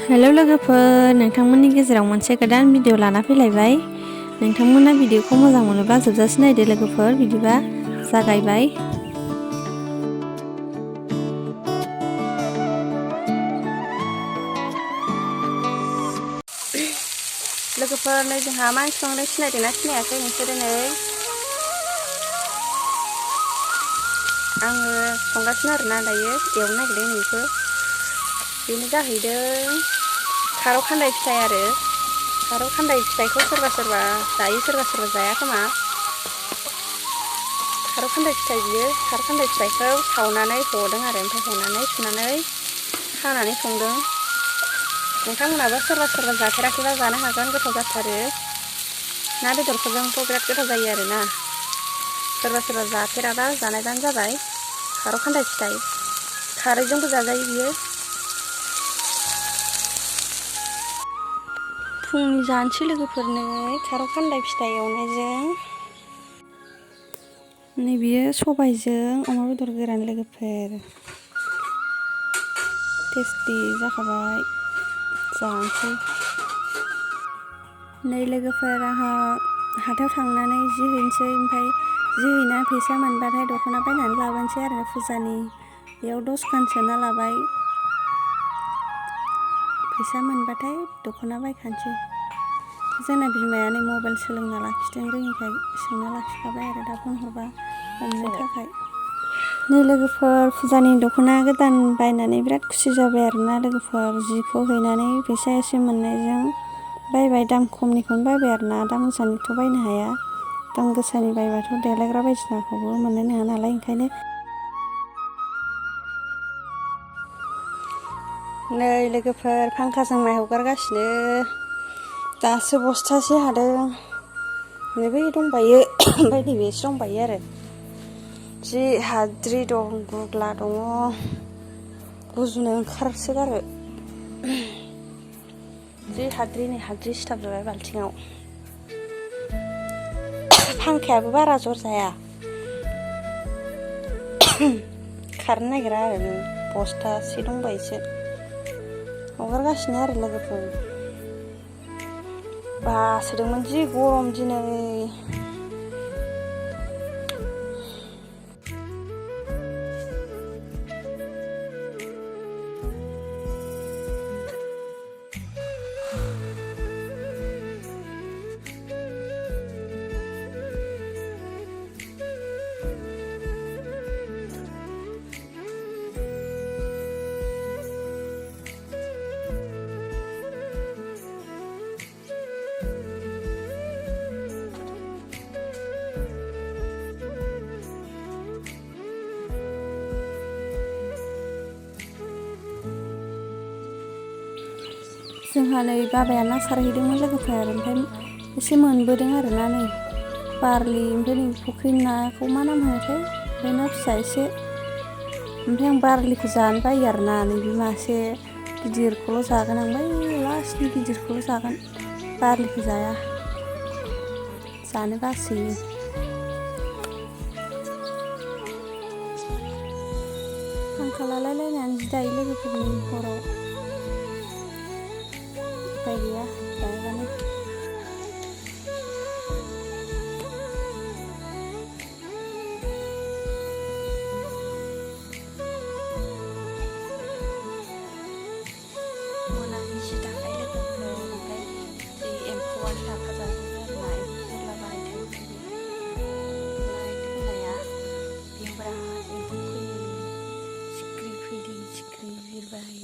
Hello लोगोफोर, नोंथांमोननि गेजेराव मोनसे गोदान भिडिअ लाना फैलायबाय। नोंथांमोना भिडिअखौ मोजां मोनोबा जोबजासिम नायदो लोगोफोर। बिदिबा जागायबाय। लोगोफोर, नै जोंहा मा संनो सिनायदोंना सिनायाखै नोंसोरो? नै आङो संगासिनो आरोना दायो, एवनो नागिरदों नैखौ। बेनो जाहैदों खारौ खान्दाय फिथाइ आरो। खारौ खान्दाय फिथाइखौ सोरबा सोरबा जायो, सोरबा सोरबा जाया खोमा। खारौ खान्दाय फिथाइ बियो। खारौ खान्दाय फिथाइखौ सावनानै हदों आरो, ओमफ्राय हनानै सुनानै हानानै संदों। नोंथांमोनाबो सोरबा सोरबा जाफेराखैबा जानो हागोन, गोथाव जाथारो। ना बेदरफोरजोंथ' बिराद गोथाव जायो आरोना। सोरबा सोरबा जाफेराबा जानायबानो जाबाय। खारौ खान्दाय फिथाइ खारैजोंबो जाजायो बियो। फुंनि जानोसै लोगोफोरनो खारौ खान्दाय फिथाइ एवनायजों। नै बियो सबायजों अमा बेदर गोरान लोगोफोर। टेस्टि जाखाबाय, जानोसै। नै लोगोफोर, आंहा हाथायाव थांनानै जि हैनोसै, ओमफ्राय जि हैना फैसा मोनबाथाय दख'ना बायनानै लाबोनोसै आरो फुजानि। बेयाव 10खान सोना लाबाय। फैसा मोनबाथाय दख'ना बायखानोसै। जोंना बिमाया नै मबाइल सोलोंना लाखिदों, रोङिखाय सोंना लाखिखाबाय आरो दा फन हरबा हमनो थाखाय। नै लोगोफोर, फुजानि दख'ना गोदान बायनानै बिराद खुसि जाबाय आरोना लोगोफोर। जिखौ हैनानै फैसा एसे मोननायजों बायबाय। दाम खमनिखौनो बायबाय आरोना, दाम गोसानिथ' बायनो हाया। दाम गोसानि बायबाथ' देलायग्रा बायदिसिनाखौबो मोननाय नङा नालाय, ओंखायनो। नै लोगोफोर, फांखाजों माइ हगारगासिनो। दासो बस्थासे हादों। नै बै दंबायो, ओमफ्राय नैबेसो दंबायो आरो। जि हाद्रि दं, गुग्ला दङ, गुजुनो ओंखारसोगारो। जि हाद्रि, नै हाद्रि सिथाबजोबबाय बाल्थिङाव। फांखायाबो बारा जर जाया, खारनो नागिरा आरो। बस्थासे दंबायोसो हगारगासिनो आरो लोगोफोर। बासोदोंमोन, जि गरम दिनै। जोंहा नै बाबाया ना सारहैदोंमोन लोगोफोर, ओमफ्राय एसे मोनबोदों आरोना। नै बारलि, ओमफ्राय नै फुख्रिनि नाखौ मा नाम होनोथाय, बे ना फिसा एसे। ओमफ्राय आं बारलिखौ जानो बायो आरोना। नैबे मासे गिदिरखौल' जागोन आं, बै लास्टनि गिदिरखौल' जागोन। बारलिखौ जाया, जानो बासोयो। फांखा लालायलायनानै जि दायो लोगोफोरनि हराव। उफाय गैया, दायाबानो। मोनानि जि दानाय लोगोफोर, ओमफ्राय जि एम्फौआनो लाफा जाजोबो आरोना। एम्फौ मेरला बानाय थायो। लाइट होनाया बेयाव बिराद एम्फौ फैयो। सिख्रि फैदों, सिख्रि बिरबाय।